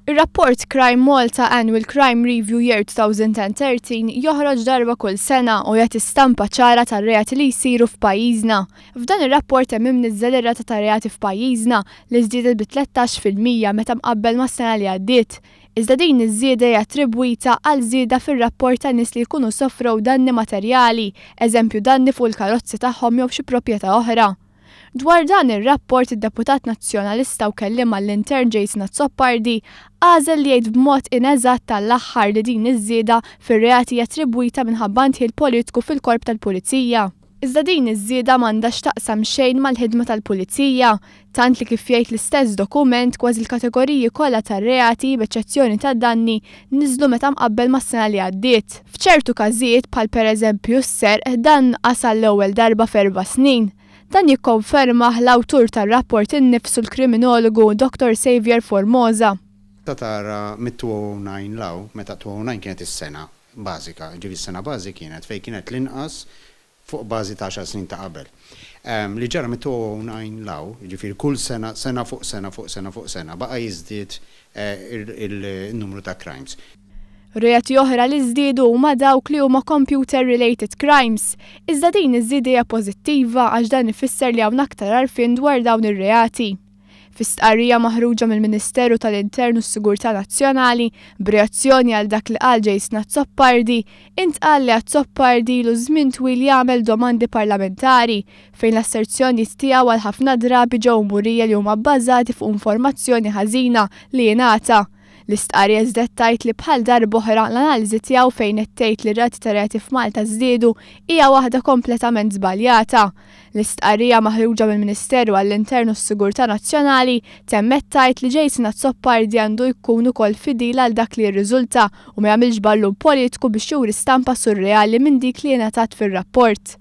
Ir-rapport Crime Malta Annual Crime Review Year 2013 joħroġ darba kull sena u jagħti stampa ċara tar-reati li jsiru f'pajjiżna. F'dan ir-rapport hemm imniżżel ir-rata ta' reati f'pajjiżna li żdiedet bi 13% meta mqabbel mas-sena li għaddiet. Iżda din iż-żieda hija attribwita għal żieda fir-rapport ta' nies li jkunu sofrew danni materjali, eżempju danni fuq il-karozzi tagħhom jew xi proprjetà oħra. Dwar dan ir-rapport id-deputat Nazzjonalista u kelliem għall-Intern Jason Azzopardi għażel li jgħid b'mod ineżatt għall-aħħar li din iż-żieda fir-reati hija attribwita minħabba ndħil politiku fil-Korp tal-Pulizija. Iżda din iż-żieda m'għandha x'taqsam xejn mal-ħidma tal-Pulizija, tant li kif jgħid l-istess dokument kważi l-kategoriji kollha tar-reati, b'eċċezzjoni tad-danni, niżlu meta mqabbel mas-sena li għaddiet. F'ċertu każijiet, bħal pereżempju s-serq, dan nqas għall-ewwel darba f'erba' snin. Dan jikkonfermah l-awtur tar-rapport innifsu l-kriminologu Dottor Saviour Formosa. Meta tara mit-2009 'l hawn, meta 2009 kienet is-sena bażika, jiġifieri s-sena bażi kienet fejn kienet l-inqas fuq bażi ta' għaxar snin ta' qabel. Li ġara mit-2009 'l hawn, jiġifieri kull sena, sena fuq sena fuq sena fuq sena, baqa' jiżdied in-numru ta' crimes. Reati oħra li żdiedu huma dawk li huma computer related crimes. Iżda din iż-żieda hija pożittiva għax dan ifisser li hawn aktar għarfien dwar dawn ir-reati. Fi stqarrija maħruġa mill-Ministeru tal-Intern u s-Sigurtà Nazzjonali, b'reazzjoni għal dak li qal Jason Azzopardi, intqal li Azzopardi ilu żmien twil jagħmel domandi parlamentari fejn l-asserzjonijiet tiegħu għal ħafna drabi ġew murija li huma bbażati fuq informazzjoni ħażina li jingħata. L-istqarrija żded tgħid li bħal darb'oħra l-analiżi tiegħu fejn qed tgħid li r-rati ta' reati f'Malta żdiedu hija waħda kompletament żbaljata. L-istqarrija maħruġa mill-Ministeru għall-Intern u s-Sigurtà Nazzjonali temmet tgħid li Jason Azzopardi għandu jkun ukoll fidil għal dak li jirriżulta u ma jagħmilx ballun politiku biex juri stampa surreali minn dik li ingħatat fir-rapport.